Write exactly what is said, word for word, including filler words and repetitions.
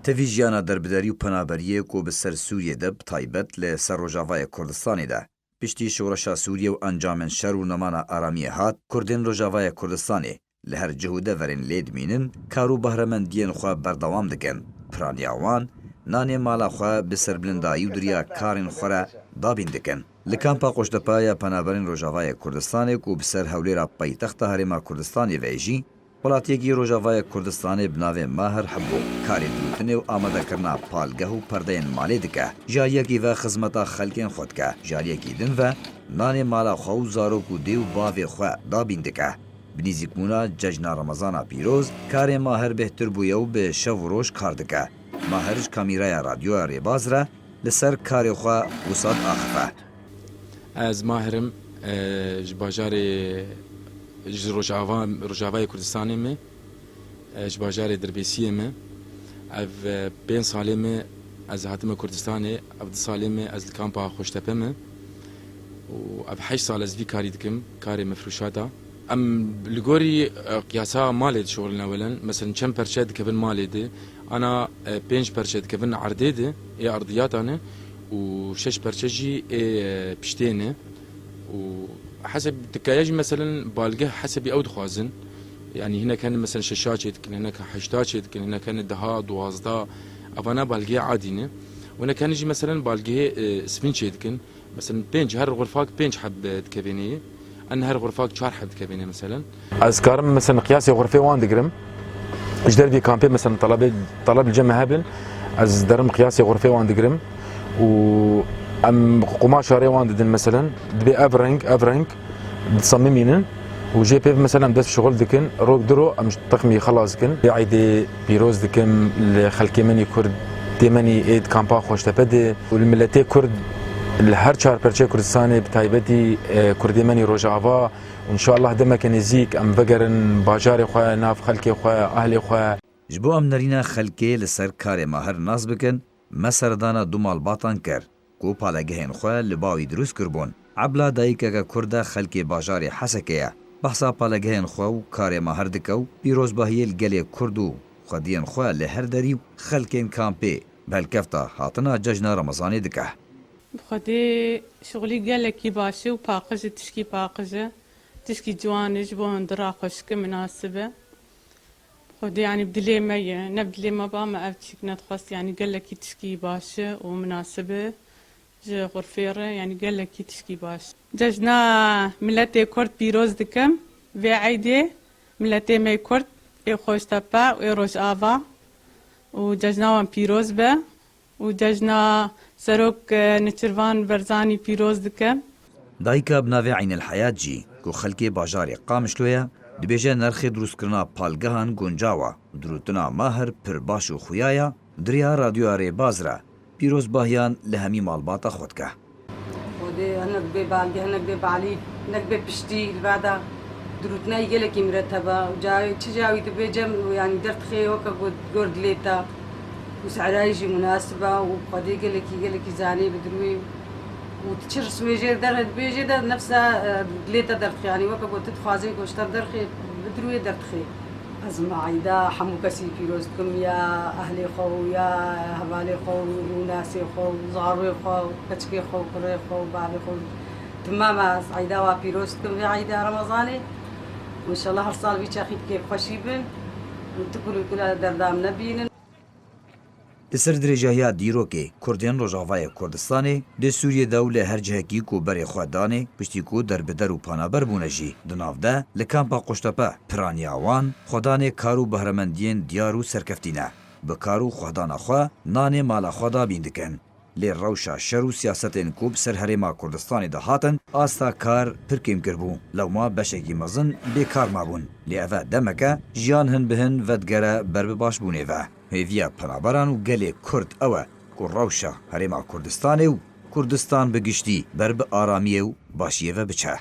Tevî jiyana derbiderî û penaberiyê ku bi ser Sûriyê de, bi taybet li ser Rojavayê Kurdistanê de, piştî şoreşa Sûriyê û encamên şer û nemana aramiyê hat, Kurdên Rojavayê Kurdistanê li her cih û deverên lê dimînin, kar û behremendiyên xwe berdewam dikin. Piraniya wan, nanê mala xwe bi serbilindayî û di riya karên xwe re dabîn dikin. Li kampa Qoştepe ya penaberên Rojavayê Kurdistanê ku bi ser Hewlêra paytexta Herêma Kurdistanê ve jî, welatiyekî Rojavayê Kurdistanê bi navê Mahir hebû, karê dirûtinê û amadekirina palgeh û perdeyên malê dike. Ji aliyekî ve xizmeta xelkên xwe dike. Ji aliyekî din ve nanê mala xwe û zarok û dê û bavê xwe dabîn dike. Bi nîzîkbûna cejna Remezana pîroz, karê Mahir bêhtir bûye û bi şev û roj kar dike. Mahir ji kamîraya Radyoya Rêbaz re li ser karê xwe wisa diaxife. Ez Mahir im, e, ji bajarê, ji Rojava, Rojavayê Kurdistanê me, e, ji bajarê Dirbêsiyê me. Ev, e, pênc salê me ez hatime Kurdistanê, ev du salê me ez li kampa Xoştepe me. Û ev heşt sal ez vî karî dikim, karê mefrûşata. Em li gorî, e, qiyasa malê dişuxulin ewelen. Meselen çend perçe dikevin malê de, ana, e, pênc perçe dikevin erdê de, ê erdiyata ne, û şeş perçe jî ê, e, piştê ne. Û heseb dikaya jî, meselen, balgeh hesebî ew dixwazin. Yanî hinek hene, meselen, şeşa çê dikin, hinek heşta çê dikin, hinek hene deha, duwazdeh. Evana balgehê adî ne. Û hinek hene jî, meselen, balgehê, e, sifin çê dikin. Meselen, pênc, her xurfak pênc heb dikevêne yê. En her xurfak çar heb dikevêne, meselen. Ez karim, meselen, qiyasê xurfê wan digirim. Ji dervî kampê, meselen, talebê, taleb li cem me hebin, ez derim qiyasê xurfê wan digirim. Û em qumaşa rê wan didin, meselen, dibê ev reng, ev reng disamimînin. Û jê pêv, meselen, em dest şixul dikin, rok du ro em ji texmî xelas dikin. Vê eydê pîroz dikim li xelkê menî Kurd, tê menî ê di kampa Xoştepe de û li miletê Kurd li her çar perçeyê Kurdistanê, bi taybetî, e, Kurdê menî Rojava û înşallah demeke nêzîk em vegerin bajarê xwe, nav xelkê xwe, ahlê xwe. Ji bo em nerîna xelkê li ser karê Mahir nas bikin, me seredana du malbatan kir ku palegehên xwe li ba wî dirûst kiribûn. Ebla dayikeke Kurd e, xelkê bajarê Hesekê ye. Behsa palegehên xwe û karê Mahir dike û pîrozbahiyê li gelê Kurd û xwediyên xwe li her derî û xelkên kampê bi helkefta hatina cejna Remezanê dike. Bi xwedê şixulî gelekî baş e û paqij e, tişkî paqij e, tişkî ciwan e, ji bo hindira xweşik e, minasib e. Xwedê, yanî, bi dilê me ye. Ne bi dilê me ba, me ev tişik nedixwest. Yanî, gelekî tişkî baş e û minasib e ji xurfê re. Yanî, gelekî tişkî baş. Cejna miletê Kurd pîroz dikim. Vê eydê miletê me Kurd ê Xoştepe û ê Rojava û cejna wan pîroz be. û cejna Serok, e, Nêçîrvan Barzanî pîroz dikim. Dayika bi navê Eynel Heyat jî, ku xelkê bajarê Qamişlo ye, dibêje nerxê dirûstkirina palgehan guncaw e û dirûtina Mahir pir baş û xuya ye, di riya Radyoya Rêbaz re pîrozbahiyan li hemî malbata xwe dike. Xwedê hinek bê balgeh, hinek bê balî, hinek bê piştî, li vada dirûtina wî gelekî mireteb e. Û cawê, çi cawî dibê cem, yanî derdixê weke ku gor dilê te. Û sehrayî jî munasib e û Xwedê gelekî, gelekî zanê bi dirûyê. Û tu çi rismê jê der dibêjê de nefsa, e, dilê te derdixê. Yanî weke ku tu dixwazê ku ji te derxê, bi dirûyê derdixê. Ez me eyda hemû kesî pîroz dikim, ya ehlê xwe û ya hevalê xwe û nasê xwe û zarokê xwe û keçikê xwe û kurê xwe û bavê xwe û timama ez eyda wa pîroz dikim vê eyda Remezanê. Û înşallah her sal vî çaxî bi kêfxweşî bin û tu kul û kula derda min nebînin. Li ser dirêjahiya dîrokê, Kurdên Rojavayê Kurdistanê di Sûriyê de û li her cihekî ku berê xwe danê, piştî ku derbider û panaber bûne jî, di nav de li kampa Qoştepe piraniya wan xwedanê kar û behremendiyên diyar û serkeftî ne. Bi kar û xwedana xwe nanê mala xwe dabîn dikin. Lê rewşa şer û siyasetên ku bi ser Herêma Kurdistanê de hatin, asta kar pir kêm kiribû. Lewma beşekî mezin bêkar mabûn. Lê ev e demeke jiyan hin bi hin vedigere ber bi başbûnê ve. Hêviya penaberan û gelê Kurd ew e ku rewşa Herêma Kurdistanê û Kurdistan bi giştî ber bi aramiyê û başiyê ve biçe.